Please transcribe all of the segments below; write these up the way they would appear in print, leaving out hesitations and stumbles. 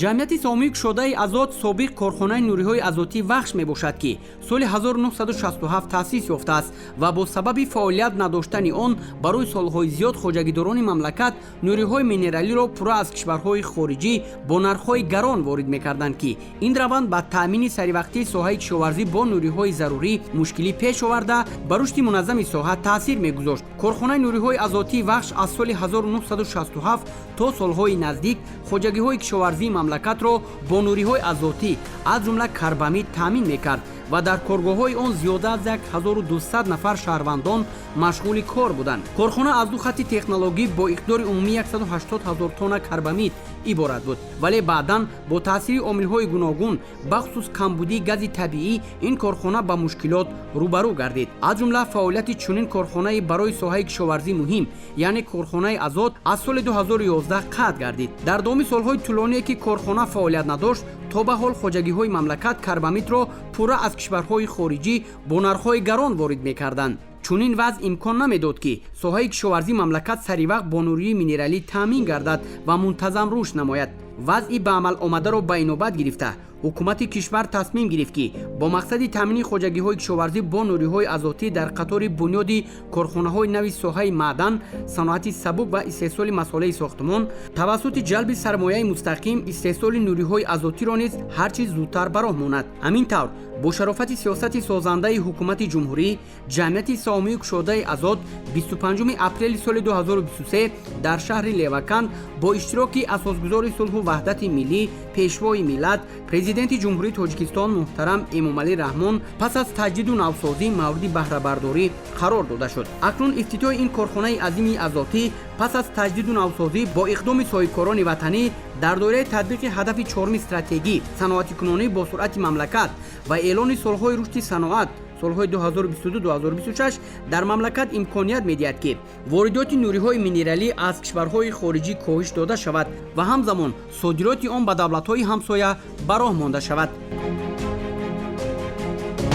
Ҷамъияти саҳомии кушодаи Азот собиқ корхонаи нуриҳои азотии Вахш мебошад, ки соли 1967 таъсис ёфтааст ва бо сабаби фаъолият надоштани он барои солҳои зиёд хоҷагидорони мамлакат нуриҳои минералиро пурра аз кишварҳои хориҷӣ бо нархҳои гарон ворид мекарданд, ки ин раванд ба таъмини саривақтии соҳаи кишоварзӣ бо нуриҳои зарурӣ мушкилӣ пеш оварда, ба рушди муназзами соҳа таъсир мегузошт. Корхонаи нуриҳои азотии Вахш аз соли 1967 то солҳои наздик хоҷагиҳои кишоварзии мамлакатро бо нуриҳои азотӣ, аз ҷумла карбамид, таъмин мекард ва дар коргоҳҳои он зиёда аз 1200 нафар шаҳрвандон машғули кор буданд. Корхона аз ду хатти технологӣ бо иқдори умумии 180 ҳазор тонна карбамид иборат буд, вале баъдан бо таъсири омилҳои гуногун, бахусус камбудии гази табиӣ, ин корхона ба мушкилот рӯбарӯ гардид. Аз ҷумла фаъолияти чунин корхонаи барои соҳаи кишоварзӣ муҳим, яъне корхонаи Азот, аз соли 2011 қатъ гардид. Дар давоми солҳои тӯлоние, ки корхона фаъолият надошт, то ба ҳол хоҷагиҳои мамлакат карбамидро пурра аз кишварҳои хориҷӣ бо нархҳои гарон ворид мекарданд. Чунин вазъ имкон намедод, ки соҳаи кишоварзии мамлакат саривақт бо нурии минералӣ таъмин гардад ва мунтазам рушд намояд. Вазъи ба амал омадаро ба инобат гирифта, ҳукумати кишвар тасмим гирифт, ки бо мақсади таъмини хоҷагиҳои кишоварзӣ бо нуриҳои азотӣ дар қатори бунёди корхонаҳои нави соҳаи маъдан, саноати сабук ва истеҳсоли масолеҳи сохтмон тавассути ҷалби сармояи мустақим истеҳсоли нуриҳои азотиро низ ҳар чиз зудтар ба роҳ монад. Ҳамин тавр, бо шарофати сиёсати созандаи ҳукумати ҷумҳурӣ, ҷамъияти саҳомии кушодаи Азот 25 апрели соли 2023 дар шаҳри Леваканд бо иштироки асосгузори сулҳу ваҳдати миллӣ, пешвои миллат, президенти Ҷумҳурии Тоҷикистон муҳтарам Эмомалӣ Раҳмон пас аз таҷдиду навсозӣ мавриди баҳрабардорӣ қарор дода шуд. Акнун ифтитоҳи ин корхонаи азими азотӣ пас аз таҷдиду навсозӣ бо иқдоми соҳибкорони ватанӣ дар доираи татбиқи ҳадафи чоруми стратегӣ, саноатикунонии босуръати мамлакат ва эълони солҳои рушди саноат, солҳои 2022-2026, дар мамлакат имконият медиҳад, ки воридоти нуриҳои минералӣ аз кишварҳои хориҷӣ коҳиш дода шавад ва ҳамзамон содироти он ба давлатҳои ҳамсоя ба роҳ монда шавад.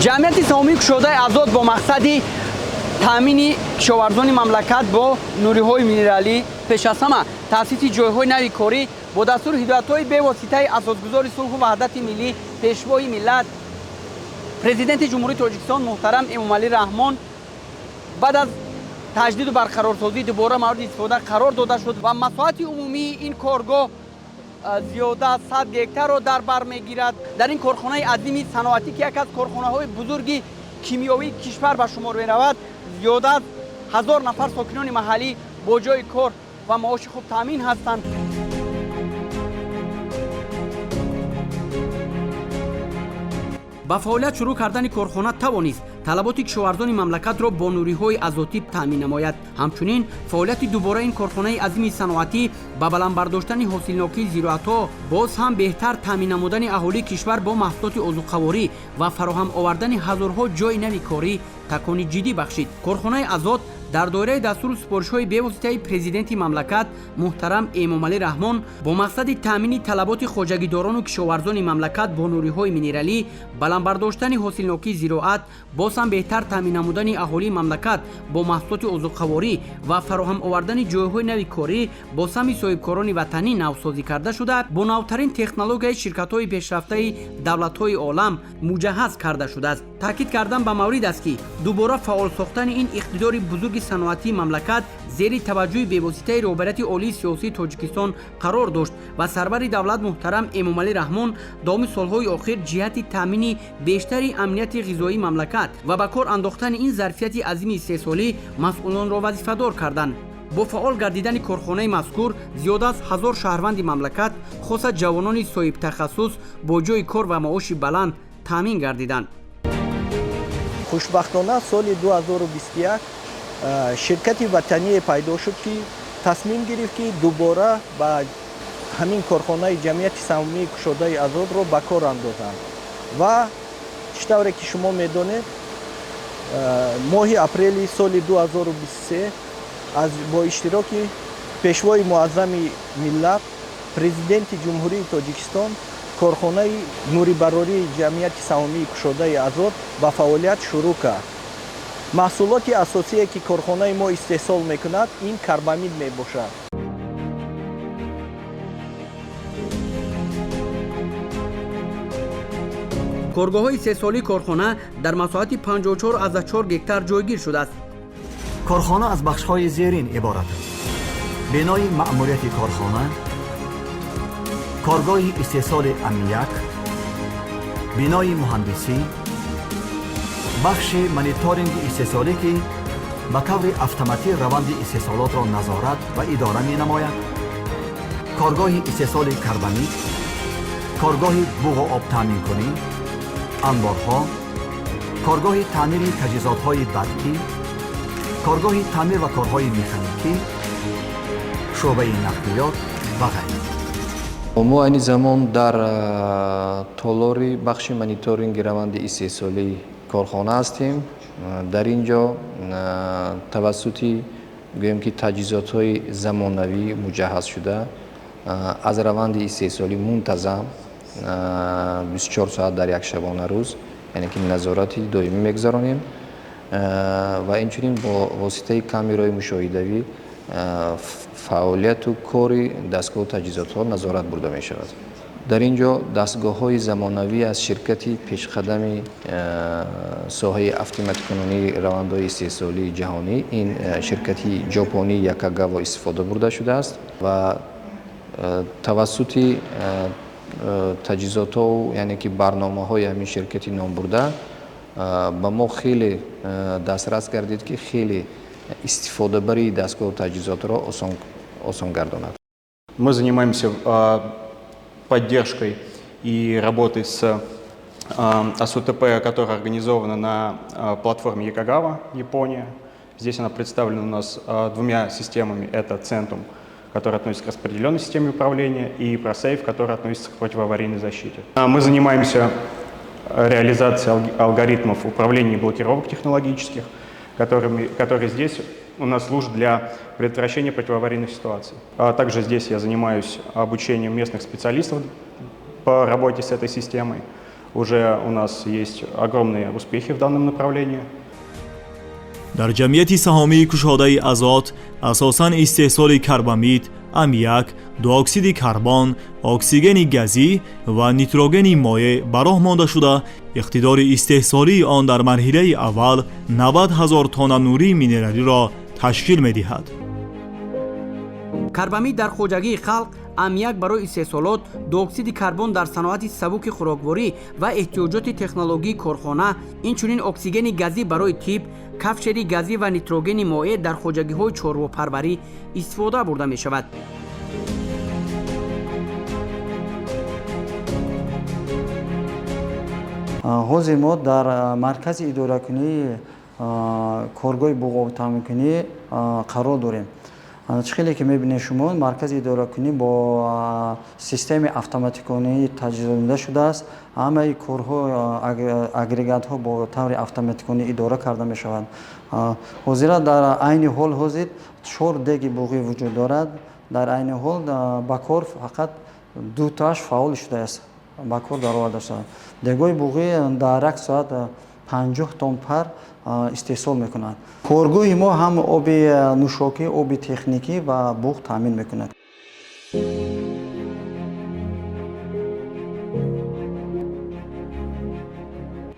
Ҷамъияти саҳомии кушодаи Азот бо мақсади таъмини кишоварзони мамлакат бо нуриҳои минералӣ, пеш аз ҳама таъсиси ҷойҳои нави корӣ, бо дастуру ҳидоятҳои бевоситаи асосгузори сулҳу ваҳдати миллӣ, пешвои миллат, президенти Ҷумҳурии Тоҷикистон муҳтарам Эмомалӣ Раҳмон, баъд аз таҷдиду барқарорсозӣ дубора мавриди истифода қарор дода шуд ва масоҳати умумии ин коргоҳ зиёда аз 100 гектарро дар бар мегирад. Дар ин корхонаи азими саноатӣ, ки яке аз корхонаҳои бузурги кимиёвии кишвар ба шумор меравад, зиёда аз 1000 нафар сокинони маҳаллӣ бо ҷойи кор ва маоши хуб таъмин ҳастанд. Ба фаъолият шурӯъ кардани корхона тавонист талаботи кишоварзони мамлакатро бо нуриҳои азотӣ таъмин намояд. Ҳамчунин фаъолияти дубораи ин корхонаи азими саноатӣ ба баланд бардоштани ҳосилнокии зироатҳо, боз ҳам беҳтар таъмин намудани аҳолии кишвар бо маҳсулоти озуқаворӣ ва фароҳам овардани ҳазорҳо ҷойи нави корӣ такони ҷиддӣ бахшид. Корхонаи Азот дар доираи дастуру супоришҳои бевоситаи президенти мамлакат муҳтарам Эмомалӣ Раҳмон бо мақсади таъмини талаботи хоҷагидорону кишоварзони мамлакат бо нуриҳои минералӣ, баланд бардоштани ҳосилнокии зироат, боз ҳам беҳтар таъмин намудани аҳолии мамлакат бо маҳсулоти озуқаворӣ ва фароҳам овардани ҷойҳои нави корӣ бо саҳми соҳибкорони ватанӣ навсозӣ карда шуда, бо навтарин технологияи ширкатҳои пешрафтаи давлатҳои олам муҷаҳҳаз карда шудааст. Таъкид кардан ба маврид аст, ки дубора фаъол сохтани ин иқтидори бузурги саноатии мамлакат зери таваҷҷӯҳи бевоситаи роҳбарияти олии сиёсии Тоҷикистон қарор дошт ва сарвари давлат муҳтарам Эмомалӣ Раҳмон давоми солҳои охир ҷиҳати таъмини бештари амнияти ғизоии мамлакат ва ба кор андохтани ин зарфияти азими истеҳсолӣ масъулонро вазифадор карданд. Бо фаъол гардидани корхонаи мазкур зиёда аз 1000 шаҳрванди мамлакат, хоса ҷавонони соҳибтахассус, бо ҷойи кор ва маоши баланд таъмин гардиданд. Хушбахтона, соли 2021 ширкати ватание пайдо шуд, ки тасмим гирифт, ки дубора ба ҳамин корхонаи ҷамъияти саҳомии кушодаи Азотро ба кор андозанд. Ва чӣ тавре ки шумо медонед, моҳи апрели соли 2023 аз бо иштироки пешвои муаззами миллат, президенти Ҷумҳурии Тоҷикистон, корхонаи нурибарории ҷамъияти саҳомии кушодаи Азот ба фаъолият шурӯъ кард. Маҳсулоти асосие, ки корхонаи мо истеҳсол мекунад, ин карбамид мебошад. Коргоҳҳои истеҳсолии корхона дар масоҳати 54,4 гектар ҷойгир шудааст. Корхона аз бахшҳои зерин иборат аст: бинои маъмурияти корхона, коргоҳи истеҳсоли аммиак, бинои муҳандисӣ, бахши мониторинги истеҳсолӣ, ки ба таври автоматӣ раванди истеҳсолотро назорат ва идора менамояд, коргоҳи истеҳсоли карбамид, коргоҳи буғу об таъминкунӣ, анборҳо, коргоҳи таъмири таҷҳизотҳои барқӣ, коргоҳи таъмир ва корҳои механикӣ, шӯъбаи нақлиёт ва ғайра. Мо айни замон дар толори бахши мониторинги раванди истеҳсолии корхона ҳастем. Дар ин ҷо тавассути, гӯем ки, таҷҳизотҳои замонавӣ муҷаҳҳаз шуда, аз раванди истеҳсолӣ мунтазам 24 соат дар як шабонарӯз, яъне ки назорати доимӣ мегузаронем ва инчунин бо воситаи камераҳои мушоҳидавӣ фаъолияту кори дастгоҳу таҷҳизотҳо назорат бурда мешавад. Дар ин ҷо дастгоҳҳои замонавӣ аз ширкати пешқадами соҳаи автоматикунонии равандҳои истеҳсолии ҷаҳонӣ, ин ширкати ҷопонӣ Якагаво, истифода бурда шудааст ва тавассути таҷҳизотҳо, яъне ки барномаҳои ҳамин ширкати номбурда, ба мо хеле дастрас гардид, ки хеле истифодабарии дастгоҳу таҷҳизотро осон гардонад. Мы занимаемся поддержкой и работой с АСУТП, которая организована на платформе Якогава, Япония. Здесь она представлена у нас двумя системами. Это Centum, который относится к распределенной системе управления, и ProSafe, который относится к противоаварийной защите. Мы занимаемся реализацией алгоритмов управления и блокировок технологических, которые здесь у нас служат для предотвращения противоаварийных ситуаций. А также здесь я занимаюсь обучением местных специалистов по работе с этой системой. Уже у нас есть огромные успехи в данном направлении. Дар ҷамъияти саҳомии кушодаи Азот асосан истеҳсоли карбамид, аммиак, дуоксиди карбон, оксигени газӣ ва нитрогени моеъ ба роҳ монда шуда, иқтидори истеҳсолии он дар марҳилаи аввал 90 ҳазор тонна нурии минералиро ташкил медиҳад. Карбамид дар хоҷагии халқ, аммиак барои истеҳсолот, дуоксиди карбон дар саноати сабуки хӯрокворӣ ва эҳтиёҷоти технологии корхона, инчунин оксигени газӣ барои тиб, кафшери газӣ ва нитрогени моеъ дар хоҷагиҳои чорвопарварӣ истифода бурда мешавад. Ҳозир мо дар маркази идоракунии коргоҳи буғобтаъминкунӣ қарор дорем. Чӣ хеле ки мебинед шумо, маркази идоракунӣ бо системаи автоматикунӣ таҷҳизонида шудааст. Ҳамаи корҳо, агрегатҳо бо таври автоматикунӣ идора карда мешаванд. Ҳозира дар айни ҳол ҳозир чор деги буғӣ вуҷуд дорад. Дар айни ҳол ба кор фақат дутааш фаъол шудааст, ба кор дароварда шудааст. Дегҳои буғӣ дар як соат 50 тонн пар истеҳсол мекунад. Коргоҳи мо ҳам оби нӯшокӣ, оби техникӣ ва буғ таъмин мекунад.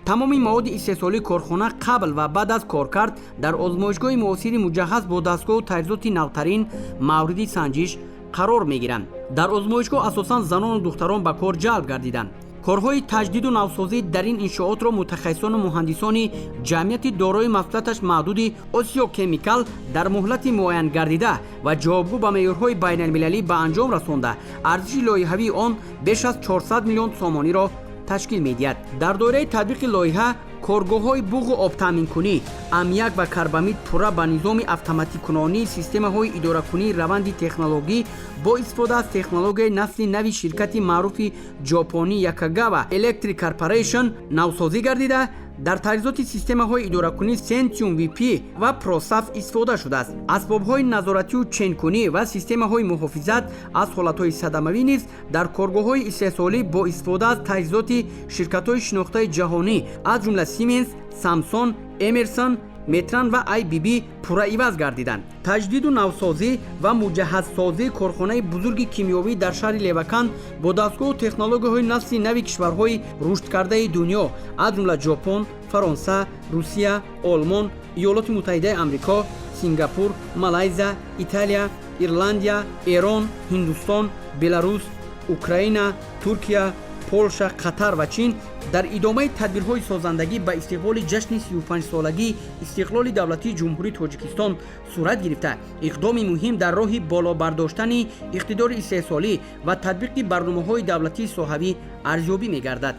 Тамоми маводи истеҳсолии корхона қабл ва баъд аз коркард дар озмоишгоҳи муосири муҷаҳҳаз бо дастгоҳу таҷҳизоти навтарин мавриди санҷиш қарор мегиранд. Дар озмоишгоҳ асосан занону духтарон ба кор ҷалб гардиданд. Корҳои таҷдиду навсозӣ дар ин иншоотро мутахассисону муҳандисони ҷамъияти дорои масъулияташ маҳдуди Осиё Кемикал дар муҳлати муайянгардида ва ҷавобгӯ ба меъёрҳои байналмилалӣ ба анҷом расонда, арзиши лоиҳавии он беш аз 400 миллион сомониро ташкил медиҳад. Дар доираи татбиқи лоиҳа коргоҳҳои буғу обтаъминкунӣ, аммиак ва карбамид пурра ба низоми автоматикунонии системаҳои идоракунии раванди технологӣ бо истифода аз технологияи насли нави ширкати маъруфи ҷопонӣ Якогава Electric Corporation навсозӣ гардида, дар таҷҳизоти системаҳои идоракунӣ Centium VP ва ProSafe истифода шудааст. Асбобҳои назоратию ченкунӣ ва системаҳои муҳофизат аз ҳолатҳои садамавӣ низ дар коргоҳҳои истеҳсолӣ бо истифода аз таҷҳизоти ширкатҳои шинохтаи ҷаҳонӣ, аз ҷумла Siemens, Samson, Emerson, Метран ва IBB пурра иваз гардиданд. Таҷдиду навсозӣ ва муҷаҳҳазсозии корхонаи бузурги кимиёвӣ дар шаҳри Леваканд бо дастгоҳу технологияҳои насли нави кишварҳои рушдкардаи дунё, аз ҷумла Ҷопон, Фаронса, Русия, Олмон, Иёлоти Муттаҳидаи Амрико, Сингапур, Малайзия, Италия, Ирландия, Эрон, Ҳиндустон, Беларус, Украина, Туркия, Полша, Қатар ва Чин дар идомаи тадбирҳои созандагӣ ба истиқболи ҷашни 35-солагии истиқлоли давлатии Ҷумҳурии Тоҷикистон сурат гирифта, иқдоми муҳим дар роҳи боло бардоштани иқтидори истеҳсолӣ ва татбиқи барномаҳои давлатии соҳавӣ арзёбӣ мегардад.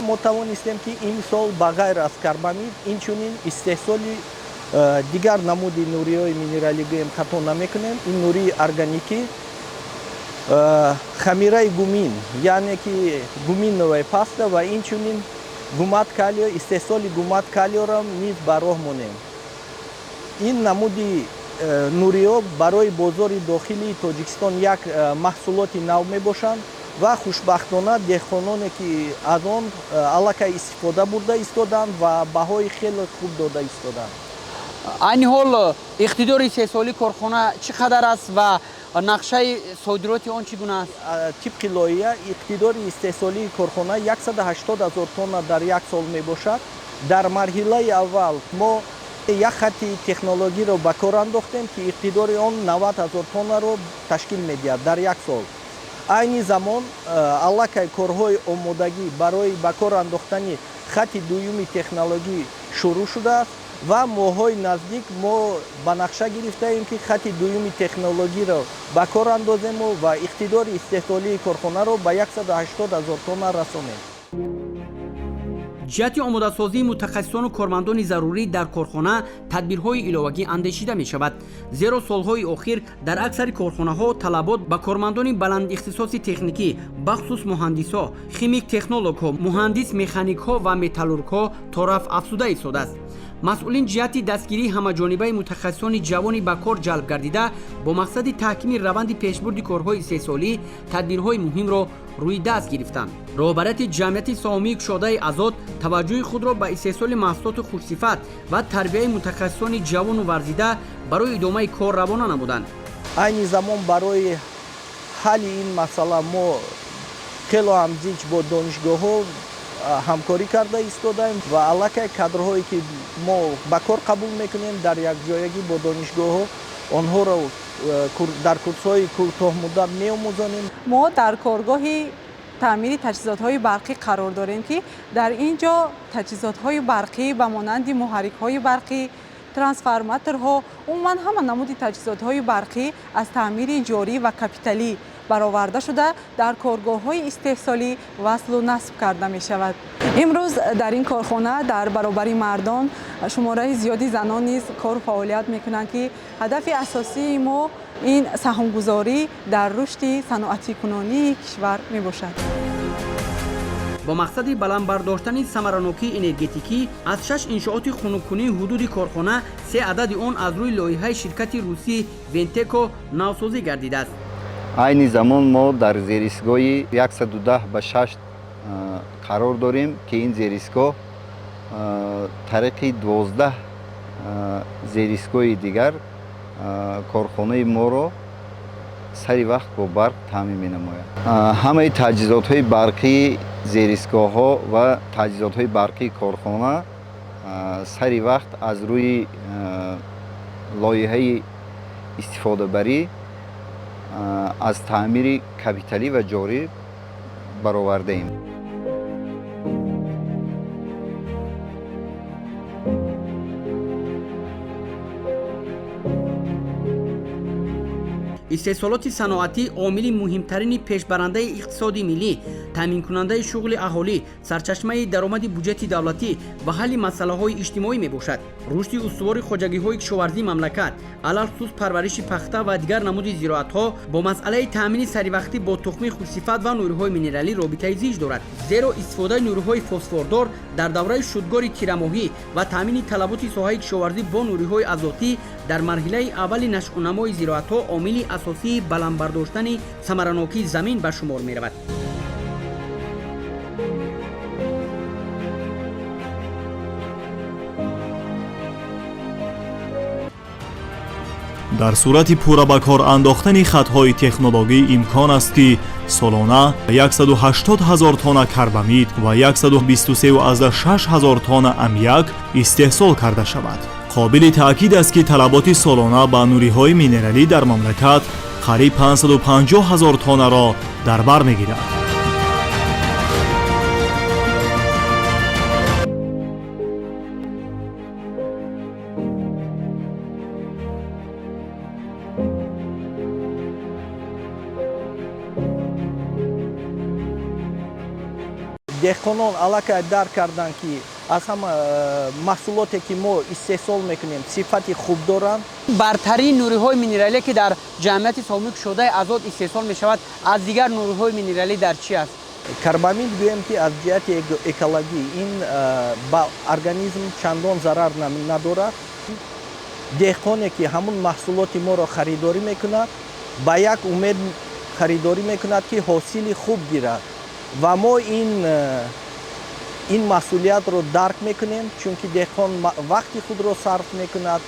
Мо тавонистем, ки имсол ба ғайр аз карбамид инчунин истеҳсоли дигар намуди нуриҳои минералӣ, гӯем хато намекунем, ин нурии органикӣ, хамираи гумин, яъне ки гуминовая паста, ва инчунин гумат калио, истеҳсоли гумат калиоро низ ба роҳ монем. Ин намуди нуриҳо барои бозори дохилии Тоҷикистон як маҳсулоти нав мебошанд ва хушбахтона деҳқононе, ки аз он аллакай истифода бурда истоданд ва баҳои хеле хуб дода истоданд. Айни ҳол иқтидори истеҳсолии корхона чӣ қадар аст ва нақшаи содироти он чӣ гуна аст? Тибқи лоиҳа, иқтидори истеҳсолии корхона 180 ҳазор тонна дар як сол мебошад. Дар марҳилаи аввал мо як хатти технологиро ба кор андохтем, ки иқтидори он 90 ҳазор тоннаро ташкил медиҳад дар як сол. Айни замон аллакай корҳои омодагӣ барои ба кор андохтани хатти дуюми технологӣ шурӯъ шудааст ва моҳҳои наздик мо ба нақша гирифтаем, ки хатти дуюми технологиро ба кор андозему ва иқтидори истеҳсолии корхонаро ба 180 ҳазор тонна расонем. Ҷиҳати омодасозии мутахассисону кормандони зарурӣ дар корхона тадбирҳои иловагӣ андешида мешавад, зеро солҳои охир дар аксари корхонаҳо талабот ба кормандони баландихтисоси техникӣ, бахусус муҳандисҳо, химик-технологҳо, муҳандис механикҳо ва металлургҳо торафт афзуда истодааст. Масъулин ҷиҳати дастгирии ҳамаҷонибаи мутахассисони ҷавони ба кор ҷалб гардида бо мақсади таҳкими раванди пешбурди корҳои истеҳсолӣ тадбирҳои муҳимро рӯи даст гирифтанд. Роҳбарияти ҷамъияти саҳомии кушодаи Азот таваҷҷӯҳи худро ба истеҳсоли маҳсулоти хушсифат ва тарбияи мутахассисони ҷавону варзида барои идомаи кор равона намуданд. Айни замон барои ҳалли ин масъала мо хело ҳам зич бо донишгоҳҳо ҳамкорӣ карда истодаем ва аллакай кадрҳое, ки мо ба кор қабул мекунем, дар якҷоягӣ бо донишгоҳҳо онҳоро дар курсҳои кӯтоҳмуддат меомӯзонем. Мо дар коргоҳи таъмири таҷҳизотҳои барқӣ қарор дорем, ки дар ин ҷо таҷҳизотҳои барқӣ ба монанди муҳаррикҳои барқӣ, трансформаторҳо, умуман ҳама намуди таҷҳизотҳои барқӣ аз таъмири ҷорӣ ва капиталӣ бароварда шуда, дар коргоҳҳои истеҳсолӣ васлу насб карда мешавад. Имрӯз дар ин корхона дар баробари мардон шумораи зиёди занон низ кору фаъолият мекунанд, ки ҳадафи асосии мо ин саҳмгузорӣ дар рушди саноатикунонии кишвар мебошад. Бо мақсади баланд бардоштани самаранокии энергетикӣ аз шаш иншооти хунуккунии ҳудуди корхона се адади он аз рӯи лоиҳаи ширкати русии Вентеко навсозӣ гардидааст. Айни замон мо дар зеристгоҳи 110 ба 6 қарор дорем, ки ин зеристгоҳ тариқи 12 зеристгоҳи дигар корхонаи моро сари вақт бо барқ таъмин менамояд. Ҳамаи таҷҳизотҳои барқии зеристгоҳҳо ва таҷҳизотҳои барқии корхона сари вақт аз рӯи лоиҳаи истифодабарӣ аз таъмири капиталӣ ва ҷорӣ баровардаем. Истеҳсолоти саноатӣ омили муҳимтарини пешбарандаи иқтисоди миллӣ, таъминкунандаи шуғли аҳолӣ, сарчашмаи даромади буҷети давлатӣ ва ҳалли масъалаҳои иҷтимоӣ мебошад. Рушди устувори хоҷагиҳои кишоварзии мамлакат, алалхусус парвариши пахта ва дигар намуди зироатҳо, бо масъалаи таъмини саривақтӣ бо тухмии хушсифат ва нуриҳои минералӣ робитаи зич дорад, зеро истифодаи нуриҳои фосфордор дар давраи шудгори тирамоҳӣ ва таъмини талаботи соҳаи кишоварзӣ бо нуриҳои азотӣ дар марҳилаи аввали нашъунамои зироатҳо омили асосии баланд бардоштани самаранокии замин ба шумор меравад. Дар сурати пурра ба кор андохтани хатҳои технологӣ имкон аст, ки солона 180 ҳазор тонна карбамид ва 123,6 ҳазор тонна аммиак истеҳсол карда шавад. Қобили таъкид аст, ки талаботи солона ба нуриҳои минералӣ дар мамлакат қариб 550 ҳазор тоннаро дар бар мегирад. Деҳқонон аллакай дарк карданд, ки аз ҳама маҳсулоте, ки мо истеҳсол мекунем, сифати хуб доранд. Бартарии нуриҳои минералие, ки дар ҷамъияти саҳомии кушодаи Азот истеҳсол мешавад, аз дигар нуриҳои минералӣ дар чӣ аст? Карбамид, гӯем, ки аз ҷиҳати экологӣ ин ба организм чандон зарар надорад. Деҳқоне, ки ҳамун маҳсулоти моро харидорӣ мекунад, ба як умед харидорӣ мекунад, ки ҳосили хуб гирад, ва мо ин масъулиятро дарк мекунем, чунки деҳқон вақти худро сарф мекунад,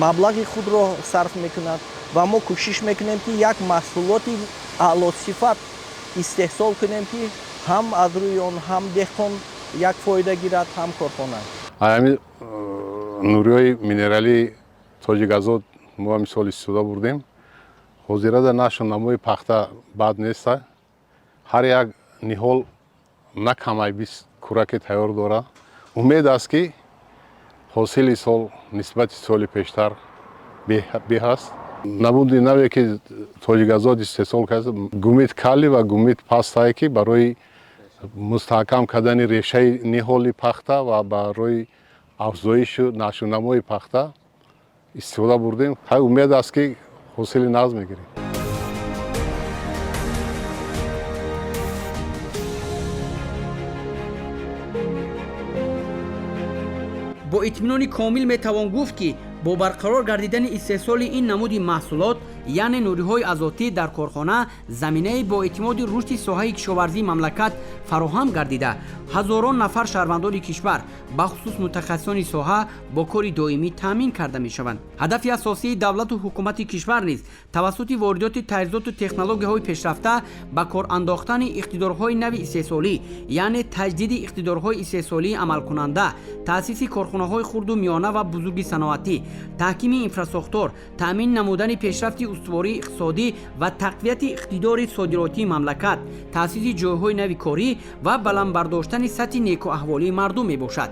маблағи худро сарф мекунад, ва мо кӯшиш мекунем, ки як маҳсулоти аълосифат истеҳсол кунем, ки ҳам аз рӯи он ҳам деҳқон як фоида гирад, ҳам корхона. Ҳамин нуриҳои минералии Тоҷиказот мо ҳамин сол истифода бурдем. Ҳозирада нашу намои пахта бад неста. Ҳар як ниҳол на камай 20 кураке тайёр дорад. Умед аст, ки ҳосили сол нисбати соли пештар беҳ аст. Намуди наве, ки Тоҷиказот истеҳсол кард, гумит кали ва гумит пастае, ки барои мустаҳкам кардани решаи ниҳоли пахта ва барои афзоишу нашунамои пахта истифода бурдем. Умед аст, ки ҳосили нағз мегирем. Бо итминони комил метавон гуфт, ки бо барқарор гардидани истеҳсоли ин намуди маҳсулот, яъне нуриҳои азотӣ дар корхона, заминаи боэътимоди рушди соҳаи кишоварзии мамлакат фароҳам гардида, ҳазорон нафар шаҳрвандони кишвар, бахусус мутахассисони соҳа, бо кори доимӣ таъмин карда мешаванд. Ҳадафи асосии давлату ҳукумати кишвар низ тавассути воридоти таҷҳизоту технологияҳои пешрафта ба кор андохтани иқтидорҳои нави истеҳсолӣ, яъне таҷдиди иқтидорҳои истеҳсолии амалкунанда, таъсиси корхонаҳои хурду миёна ва бузурги саноатӣ, таҳкими инфрасохтор, таъмин намудани пешрафти устувории иқтисодӣ ва тақвияти иқтидори содиротии мамлакат, таъсиси ҷойҳои нави корӣ ва баланд бардоштани сатҳи некӯаҳволии мардум мебошад.